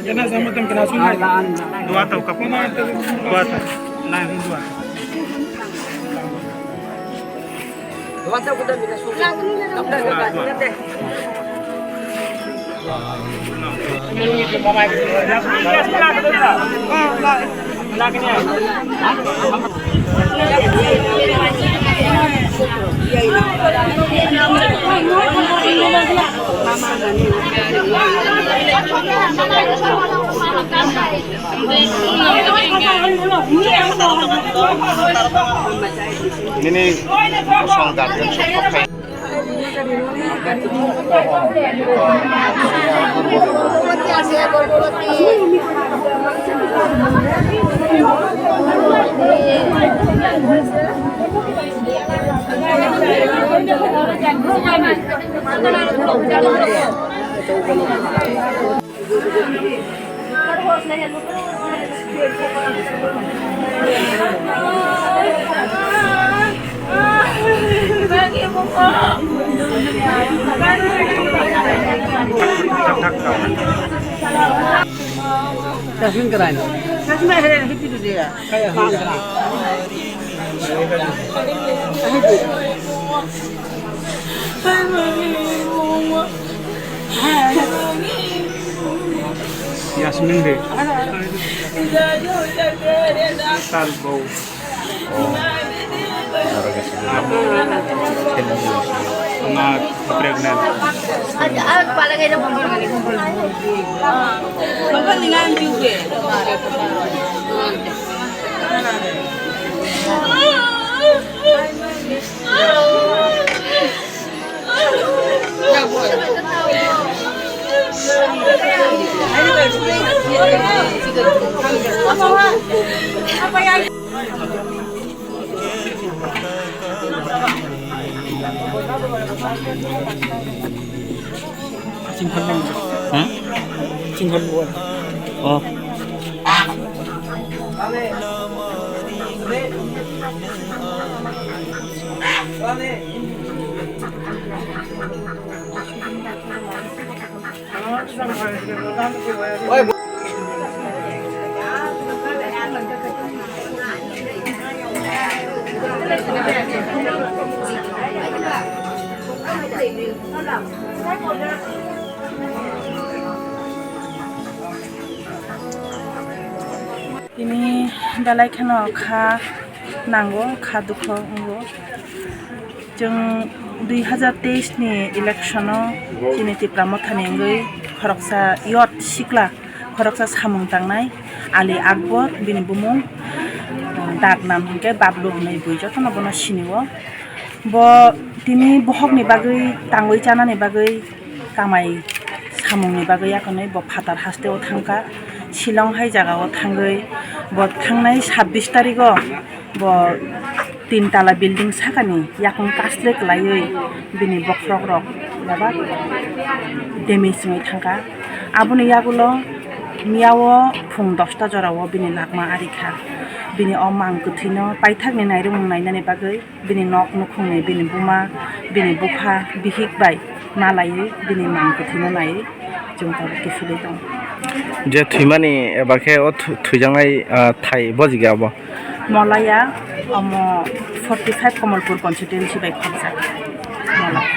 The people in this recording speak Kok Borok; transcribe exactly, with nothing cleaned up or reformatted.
Kena sama tem kena sungai. Dua tau kap. Dua tau. Nah, ini dua. Nini bosong guardian sokha khai. Kasing kerai no. Kasing kerai no, hipi tu dia. Kaya hang. Yasmin de. Sal bau. Na pregnant. Hmm? Oh. Tini belai kheno kha nango, kha dukho wngo. Chwng dui hazar teis ni election o chini Tipra Motha ni wngwi khoroksa youth sikla, khoroksa samung tangnai Ali Akbar, bini bumung, uh, dak nam hinkhe Bablu hinwi bui jotono bono sinio. Bo tini bohokni bagwi tangwi chanani bagwi kamai samungni bagwi yakonwi bo phatar hasteo thangkha. Shillong hai jagao thangwi bo thangnai sabbish tarigo bo tin tala building sakani yakung kasle kwlaiwi bini bokhorok rok bebak damage wngwi thangkha. Aboni yagulo miyao phung dosta jorao bini lakma arikha. Bini o mang kwthwino paithakni nairwmung nainani bagwi bini nok nukhungni, bini buma, bini bupha, bihik bai malaiwi bini mang kwthwino naiwi chwng tabuk kiphilwi tongo. Je thwimani eba khe o thu-, thwijaknai, ah, thai bojiga abo? Molaya, omo forty five Kamalpur constituency bai khorjak. Molai.